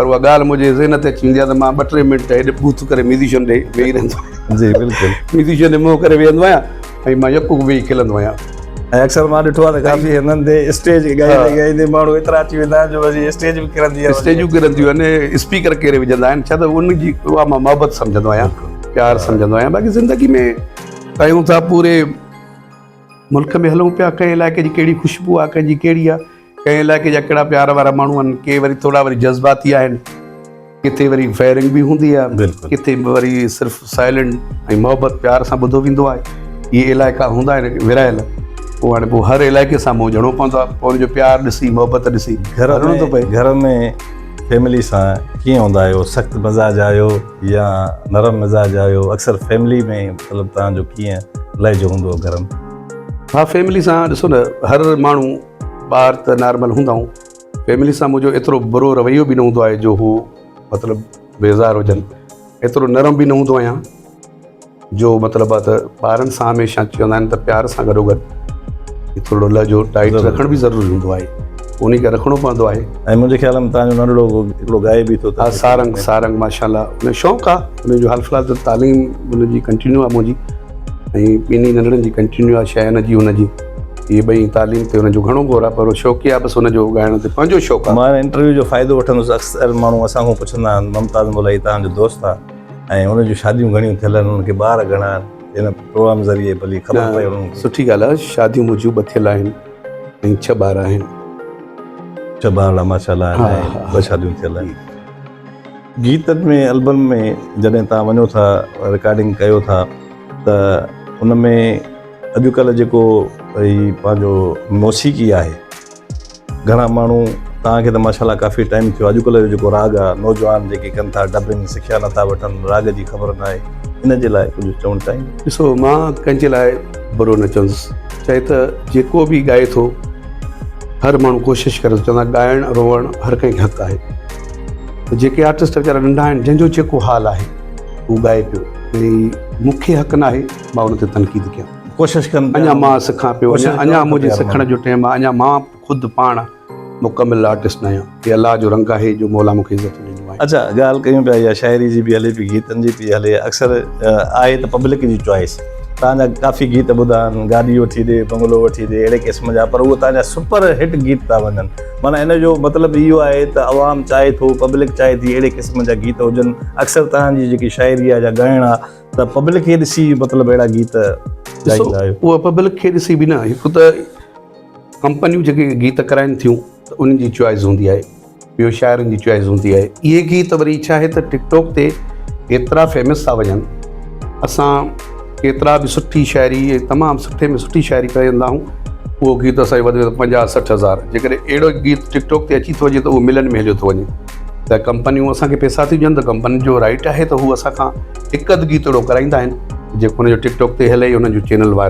پر اها ڳالهه منهنجي ذهن تي اچي ويندي آهي ته مان ٻه ٽي منٽ هيڏي ٻوٿ ڪري ميوزيشن ڏي ويهي رهندو آهيان. جي بلڪل. ميوزيشن ڏي منهن ڪري ويهندو آهيان ۽ مان يڪو ويهي کلندو آهيان. ۽ اڪثر مان ڏٺو آهي ته ڪافي هنڌن تي اسٽيج ڳائيندي ڳائيندي ماڻهو ايترا اچي ويندا آهن جو وري اسٽيج به ڪرندي آهي. اسٽيجون ڪرنديون آهن، اسپيڪر ڪيري وجهندا آهن، ڇا ته ان جي اها مان محبت سمجهندو آهيان، پيار سمجهندو آهيان. باقي زندگي ۾ ڪيون ٿا پوري ملڪ ۾ هلون پيا، ڪنهن علائقي جي ڪهڙي خوشبو آهي، ڪنهن جي ڪهڙي آهي، ڪنهن علائقي جا ڪهڙا پيار وارا ماڻهو آهن، ڪي وري ٿورا وري جذباتي آهن، ڪٿي وري فائرنگ به هوندي آهي، ڪٿي وري صرف سائلنٽ ۽ محبت پيار سان ٻڌو ويندو آهي. اهي علائقا هوندا آهن ورهايل، پوء هاڻي پوء هر علائقي سان منهن ڄڻو پوندو آهي، پوء ان جو پيار ڏسي محبت ڏسي هلڻو ٿو پئي. گهر ۾ فيملي سان ڪيئن هوندا آهيو، سخت مزاج آهيو يا نرم مزاج آهيو؟ اڪثر فيملي ۾ مطلب توهان جو ڪيئن لهجو هوندو آهي گهر ۾؟ ها فيملي سان ڏسو نه هر ماڻهو ٻاهر ته نارمل هوندا آهيون، فيملي سان منهنجو ايترو برو رويو به نه هوندو آهي جو هو مطلب بيزار هجن، ايترو نرم به نه هوندو آهيان جو مطلب آهي ته ٻارن سان هميشه چوندا آهن ته پيار سان گڏو گڏ ٿورو لهجو ٽائيٽ رکڻ به ضروري هوندو آهي، انهي کي رکڻو پوندو آهي. ۽ منهنجي خيال ۾ توهان جو ننڍڙو هڪڙو ڳائي به ٿو ته. ها سارنگ سارنگ ماشاء الله ان جو شوق آهي ان جو حال في الحال ته تعليم ان جي ڪنٽينيو آهي منهنجي ۽ ٻنهي ننڍڙن جي ڪنٽينيو آهي شين جي هن جي اهي ٻئي تعليم تي هن جو گهڻو غور آهي پر شوقي آهي بس هن جو ڳائڻ تي پنهنجو شوق آهي. مان انٽرويو جو فائدو وٺندس اڪثر ماڻهو اسان کان پڇندا آهن ممتاز مولائي توهان جو دوست آهي ۽ هن جون شاديون گهڻيون ٿيل آهن هن کي ٻار گهڻا آهن هن پروگرام ذريعي ڀلي خبر پئي انهن کي. سٺي ڳالهه آهي شاديون منهنجون ٻه ٿيل آهن ۽ ڇهه ٻار آهن. ڇهه ٻارڙا ماشاء الله آهن ۽ ٻه شاديون ٿيل آهن. گيتن ۾ البم ۾ جڏهن توهان وڃو ٿا رڪارڊنگ ڪيو ٿا ته ان ۾ اڄڪلهه جيڪو هي پنهنجو موسيقي آهي گهڻا ماڻهو توهان کي ته ماشاء الله ڪافي ٽائيم ٿيو اڄڪلهه جو جيڪو راڳ آهي نوجوان جيڪي ڪن ٿا ڊبنگ سکيا نٿا وٺن راڳ جي خبر نه آهي ان جي لاء ڪجهه چوڻ چاهيندو؟ ڏسو مان ڪنهن جي لاء برو نه چوندس چاهي ته جيڪو به ڳائي ٿو هر ماڻهو ڪوشش ڪري ٿو چوندا ڳائڻ روئڻ هر ڪنهن کي حق آهي ته جيڪي آرٽسٽ ويچارا ننڍا آهن جنهن جو جيڪو حال آهي هو ڳائي پيو ۽ مون کي حق ناهي مان ان تي تنقيد ڪيان. ڪوشش ڪن پيا. اڃا مان سکان پيو اڃا اڃا منهنجي سکڻ جو ٽيم آهي اڃا مان خود پاڻ مڪمل آرٽسٽ نه آهيان هي الله جو رنگ آهي جو مولا مون کي عزتون ڏنيون آهن. اڇا ڳالهه ڪيون پيا اها شاعري جي به هلي پئي گيتن جي پئي هلي اڪثر آهي ته پبلڪ جي چوائس توهان جا ڪافي گيت ٻڌا آهن گاڏي وٺي ڏي بنگلو وٺي ڏي اهڙي قسم جا پر اهي توهان جا سپر هٽ گيت ٿا وڃن معنيٰ ان جو مطلب اهو آهي ته عوام چاهي ٿو پبلڪ چاهي ٿي اهڙي قسم جا گيت هجن اڪثر توهان جي جيڪي شاعري آهي يا ڳائڻ آهي ته پبلڪ کي ڏسي مطلب اهڙا گيت ڳائيندا آهيو. اها پبلڪ کي ڏسي به نه هڪ ته ڪمپنيون جيڪي گيت ڪرائين ٿيون ته انهن جي چوائس هوندي آهي ٻيو شاعرن جي چوائس هوندي آهي اهي گيت وري ڇا آهي ته ٽڪ ٽاڪ تي ايترا فيمس ٿا وڃن اسان ڪيترا به سٺي شاعري تمام سٺي ۾ سٺي شاعري ڪرائيندا آهيون اهو گيت اسان جو وڌ ۾ وڌ 50 60 هزار جيڪڏهن اهڙو گيت ٽڪ ٽاڪ تي اچي ٿو وڃي ته اهو ملن ۾ هليو ٿو وڃي ته ڪمپنيون اسان کي پئسا ٿيون ڏين ته ڪمپنين جو رائيٽ آهي ته هو اسان کان هڪ اڌ گيت اهڙو ڪرائيندا آهن جيڪو هن جو ٽڪ ٽاڪ تي هلي انهن جو چينل وائرل.